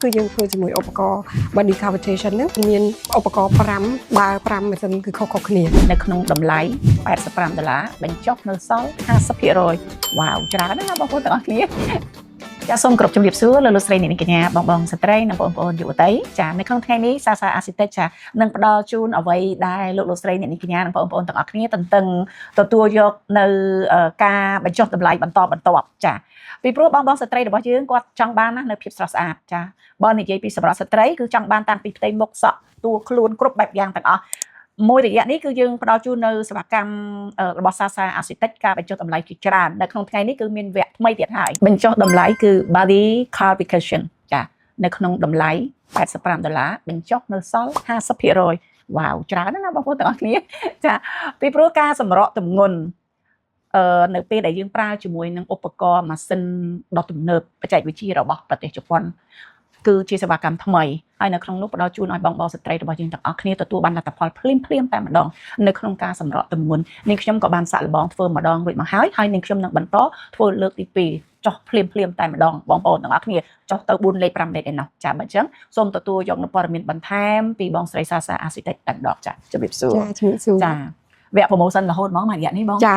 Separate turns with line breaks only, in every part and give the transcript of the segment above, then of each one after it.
គឺយើងធ្វើជាមួយឧបករណ៍ body cavitation ហ្នឹងមានឧបករណ៍5ដើរ5ម៉ាស៊ីនគឺខុសៗគ្នា។
នៅក្នុងតម្លៃ85ដុល្លារបញ្ចុះនៅសល់50%វ៉ាវច្រើនណាស់ណាបងប្អូនទាំងអស់គ្នា។ចាសូមគោរពជំរាបសួរលោកលោកស្រីអ្នកនាងកញ្ញាបងបងស្ត្រីនិងបងប្អូនយុវតី។ចានៅក្នុងថ្ងៃនេះសាសាអាស៊ីតិចចានឹងផ្ដល់ជូនអ្វីដែលលោកលោកស្រីអ្នកនាងកញ្ញានិងបងប្អូនទាំងអស់គ្នាទន្ទឹងទទួលយកនៅការបញ្ចុះតម្លៃបន្តបន្ទាប់ចាពីព្រោះបងបងស្ត្រីរបស់យើងគាត់ចង់បានណានៅភាពស្រស់ស្អាតចាបើនិយាយពីសម្រាប់ស្ត្រីគឺចង់បានតាំងពីផ្ទៃមុខសក់តួខ្លួនគ្រប់បែបយ៉ាងទាំងអស់មួយរយៈនេះគឺយើងផ្ដល់ជូននៅសេវាកម្មរបស់សាសាអាស៊ីតិចការបញ្ចុះតម្លៃជាច្រើននៅក្នុងថ្ងៃនេះគឺមានវគ្គថ្មីទៀតហើយបញ្ចុះតម្លៃគឺ body cavitation ចានៅក្នុងតម្លៃ85ដុល្លារបញ្ចុះនៅសល់50%វ៉ាវច្រើនណាស់ណាបងប្អូនទាំងអស់គ្នាចាពីព្រោះការសម្រកទម្ងន់នៅពេលដែលយើងប្រើជាមួយនឹងឧបករណ៍ម៉ាស៊ីនដ៏ទំនើបបច្ចេកវិទ្យារបស់ប្រទេសជប៉ុនគឺជាសេវាកម្មថ្មីហើយនៅក្នុងនោះផ្ដល់ជូនឲ្យបងប្អូនស្ត្រីរបស់យើងទាំងអស់គ្នាទទួលបានលទ្ធផលភ្លាមភ្លាមតែម្ដងនៅក្នុងការសម្រកទម្ងន់នាងខ្ញុំក៏បានសាកល្បងធ្វើម្ដងរួចមកហើយហើយនាងខ្ញុំនឹងបន្តធ្វើលើកទី2ចុះភ្លាមភ្លាមតែម្ដងបងប្អូនទាំងអស់គ្នាចុះទៅ4លេខ5លេខឯណោះចាបើអញ្ចឹងសូមទទួលយកនូវព័ត៌មានបន្ថែមពីបងស្រីសាសាអាស៊ីតិចតែម្ដងចាជម្រាបសួរ។
ចាជំរាបសួរ។
ចាវគ្គ promotion រហូតហ្មងមួយរយៈនេះបង។
ចា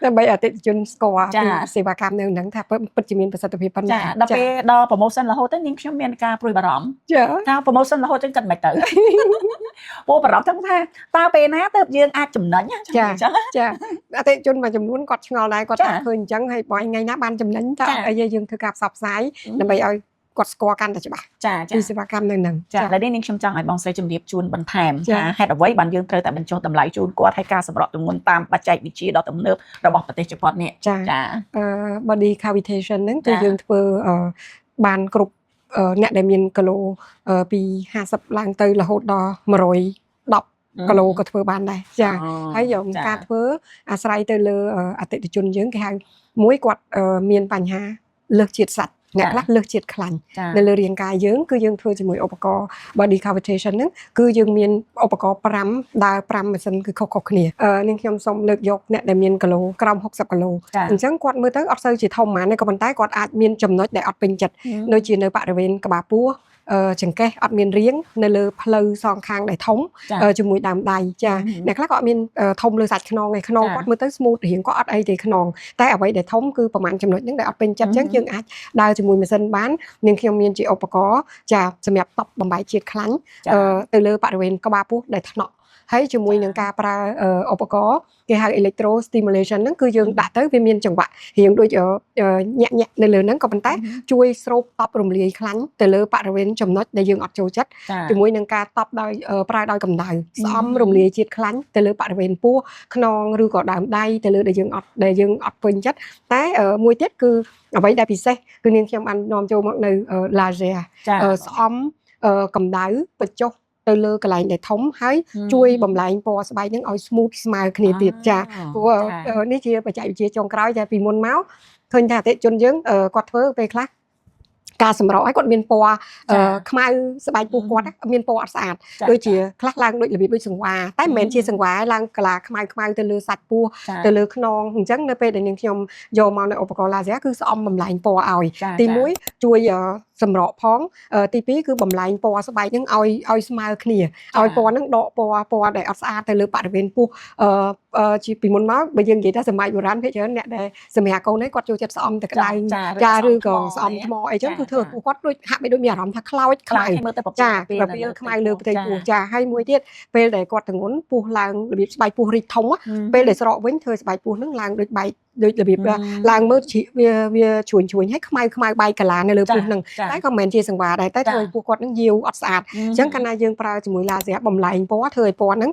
ដើម្បីអតិថិជនស្គាល់
ចា
ពីសេវាកម្មនៅហ្នឹងថាពិតជាមានប្រសិទ្ធភាពប៉ុណ្ណា
ចាដល់ពេលដល់ promotion រហូតទៅនាងខ្ញុំមានការព្រួយបារម្ភ
ចា
ថា promotion រហូតចឹងគិតមិនទៅ ព្រោះបារម្ភចឹងថាតើពេលណាទើបយើងអាចចំណេញណាចឹងអញ្ចឹង
ចាអតិថិជនមួយចំនួនគាត់ឆ្ងល់ដែរគាត់
ចា
ថាឃើញអញ្ចឹងហើយបើថ្ងៃណាបានចំណេញតើ
ចា
អីយើងធ្វើការផ្សព្វផ្សាយដើម្បីឲ្យគាត់ស្គាល់កាន់តែច្បាស់
ចាចា
ពីសេវាកម្មនៅហ្នឹង។
ចាឥឡូវនេះនាងខ្ញុំចង់ឲ្យបងស្រីជម្រាបជូនបន្ថែម
ចា
ថាហេតុអ្វីបានយើងត្រូវតែបញ្ចុះតម្លៃជូនគាត់ហើយការសម្រកទម្ងន់តាមបច្ចេកវិទ្យាដ៏ទំនើបរបស់ប្រទេសជប៉ុននេះ
ចា
ចា
body cavitation ហ្នឹងគឺ
ចា
យើងធ្វើបានគ្រប់អ្នកដែលមានគីឡូពី50ឡើងទៅរហូតដល់110គីឡូក៏ធ្វើបានដែរចា ហើយយក
ចា
ការធ្វើអាស្រ័យទៅលើអតិថិជនយើងគេហៅមួយគាត់មានបញ្ហាលើសជាតិសាច់អ្នកខ្លះលើសជាតិខ្លាញ់
ចា
នៅលើរាងកាយយើងគឺយើងធ្វើជាមួយឧបករណ៍ body cavitation ហ្នឹងគឺយើងមានឧបករណ៍5ដើរ5ម៉ាស៊ីនគឺខុសៗគ្នានាងខ្ញុំសូមលើកយកអ្នកដែលមានគីឡូក្រោម60គីឡូ
ចា
អញ្ចឹងគាត់មើលទៅអត់សូវជាធំហ្មងទេក៏ប៉ុន្តែគាត់អាចមានចំណុចដែលអត់ពេញចិត្តដូចជានៅបរិវេណក្បាលពោះចង្កេះអត់មានរាងនៅលើផ្លូវសងខាងដែលធំ
ចា
ជាមួយដើមដៃចា អ្នកខ្លះក៏អត់មានធំលើសាច់ខ្នងឯខ្នង
ចា
គាត់មើលទៅ smooth រាងក៏អត់អីទេខ្នងតែអ្វីដែលធំគឺប្រហែលចំណុចហ្នឹងដែលអត់ពេញចិត្តអញ្ចឹងយើងអាចដើរជាមួយម៉ាស៊ីនបាននាងខ្ញុំមានជាឧបករណ៍ចាសម្រាប់តប់បំបែកជាតិខ្លាញ់
ចា
ទៅលើបរិវេណក្បាលពោះដែលថ្នាក់ហើយជាមួយនឹងការប្រើឧបករណ៍គេហៅ electro stimulation ហ្នឹងគឺយើងដាក់ទៅវាមានចង្វាក់រៀងដូចញាក់ញាក់នៅលើហ្នឹងក៏ប៉ុន្តែជួយស្រូបតប់រំលាយខ្លាញ់ទៅលើបរិវេណចំណុចដែលយើងអត់ចូលចិត្ត
ចា
ជាមួយនឹងការតប់ដោយប្រើដោយកម្ដៅស្អំរំលាយជាតិខ្លាញ់ទៅលើបរិវេណពោះខ្នងឬក៏ដើមដៃទៅលើដែលយើងអត់ពេញចិត្តតែមួយទៀតគឺអ្វីដែលពិសេសគឺនាងខ្ញុំបាននាំចូលមកនៅ laser
ចា
ស្អំកម្ដៅបញ្ចុះទៅលើកន្លែងដែលធំហើយជួយបំលែងពណ៌ស្បែកហ្នឹងឲ្យ smooth ស្មើគ្នាទៀតចាព្រោះនេះជាបច្ចេកវិទ្យាចុងក្រោយតែពីមុនមកឃើញថាអតិថិជនយើងគាត់ធ្វើពេលខ្លះការសម្រកឲ្យគាត់មានពណ៌ខ្មៅស្បែកពោះគាត់មានពណ៌អត់ស្អាត ដូចជាខ្លះឡើងដូចរបៀបដូចសង្វារតែមិនមែនជាសង្វារឡើងកាឡាខ្មៅខ្មៅទៅលើសាច់ពោះ
ចា
ទៅលើខ្នងអញ្ចឹងនៅពេលដែលនាងខ្ញុំយកមកនៅឧបករណ៍ laser គឺស្អំបំលែងពណ៌ឲ្យ
ចា
ទី1ជួយសម្រកផងទី2គឺបំលែងពណ៌ស្បែកហ្នឹងឲ្យឲ្យស្មើគ្នាឲ្យពណ៌ហ្នឹងដកពណ៌ពណ៌ដែលអត់ស្អាតទៅលើបរិវេណពោះអឺអឺជាពីមុនមកបើយើងនិយាយថាសម័យបុរាណភាគច្រើនអ្នកដែលសម្រាប់កូននេះគាត់ចូលចិត្តស្អំតែក្តៅ
ចា
ចាឬក៏ស្អំថ្មអីចឹងគឺធ្វើឲ្យពោះគាត់ដូចហាក់បីដូចមានអារម្មណ៍ថាខ្លោច
ខ្លោ
ខ្មៅ
ចមើលទៅប្រ
ចាប្រពាលខ្មៅលើផ្ទៃពោះចាហើយមួយទៀតពេលដែលគាត់ទងន់ពោះឡើងរបៀបស្បែកពោះរីកធំពេលដែលស្រកវិញធ្វើស្បែកពោះហ្នឹងឡើងដូចបែកដូចរបៀបឡើងមើលជ្រៀកវាវាជ្រួញជ្រួញហើយខ្មៅខ្មៅបែកកាឡានៅលើពោះហ្នឹងតែក៏មិនមែនជាសង្វារដែរតែធ្វើឲ្យពោះគាត់ហ្នឹងយាវអត់ស្អាតអញ្ចឹងកាលណាយើងប្រើជាមួយ laser បំលែងពណ៌ធ្វើឲ្យពណ៌ហ្នឹង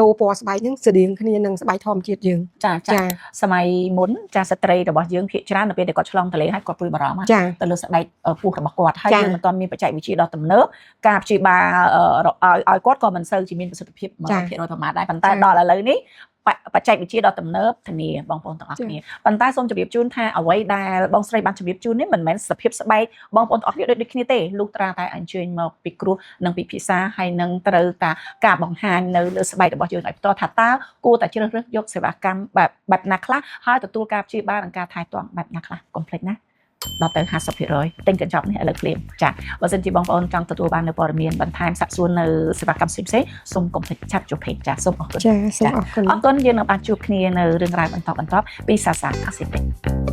ដូរពណ៌ស្បែកហ្នឹងស្តៀងគ្នានឹងស្បែកធម្មជាតិយើង។
ចាចា
ចា
សម័យមុនចាស្ត្រីរបស់យើងភាគច្រើននៅពេលដែលគាត់ឆ្លងទន្លេហើយគាត់ព្រួយបារម្ភ
ចា
ទៅលើស្បែកពោះរបស់គាត់ហើយ
ចា
យើងមិនទាន់មានបច្ចេកវិទ្យាដ៏ទំនើបការព្យាបាលឲ្យគាត់ក៏មិនសូវជាមានប្រសិទ្ធភាព100%ប្រមាណដែរប៉ុន្តែដល់ឥឡូវនេះបច្ចេកវិទ្យាដ៏ទំនើបធានាបងប្អូនទាំងអស់គ្នាប៉ុន្តែសូមជម្រាបជូនថាអ្វីដែលបងស្រីបានជម្រាបជូននេះមិនមែនសភាពស្បែកបងប្អូនទាំងអស់គ្នាដូចដូចគ្នាទេលុះត្រាតែអញ្ជើញមកពិគ្រោះនិងពិភាក្សាហើយនឹងត្រូវតាការបង្ហាញនៅលើស្បែករបស់យើងឲ្យផ្ទាល់ថាតើគួរតែជ្រើសរើសយកសេវាកម្មបែបបែបណាខ្លះហើយទទួលការព្យាបាលនិងការថែទាំបែបណាខ្លះកុំភ្លេចណា។ ដល់ទៅ50%ទិញកញ្ចប់នេះឥឡូវភ្លាមចាបើសិនជាបងប្អូនចង់ទទួលបាននៅព័ត៌មានបន្ថែមសាកសួរនៅសេវាកម្មផ្សេងៗសូមកុំភ្លេច chat ចូល page ចាសូមអរគុណ។
ចាសូមអរគុណ។
អរគុណយើងនឹងបានជួបគ្នានៅរឿងរ៉ាវបន្តបន្តពីសាសា Cosmetic។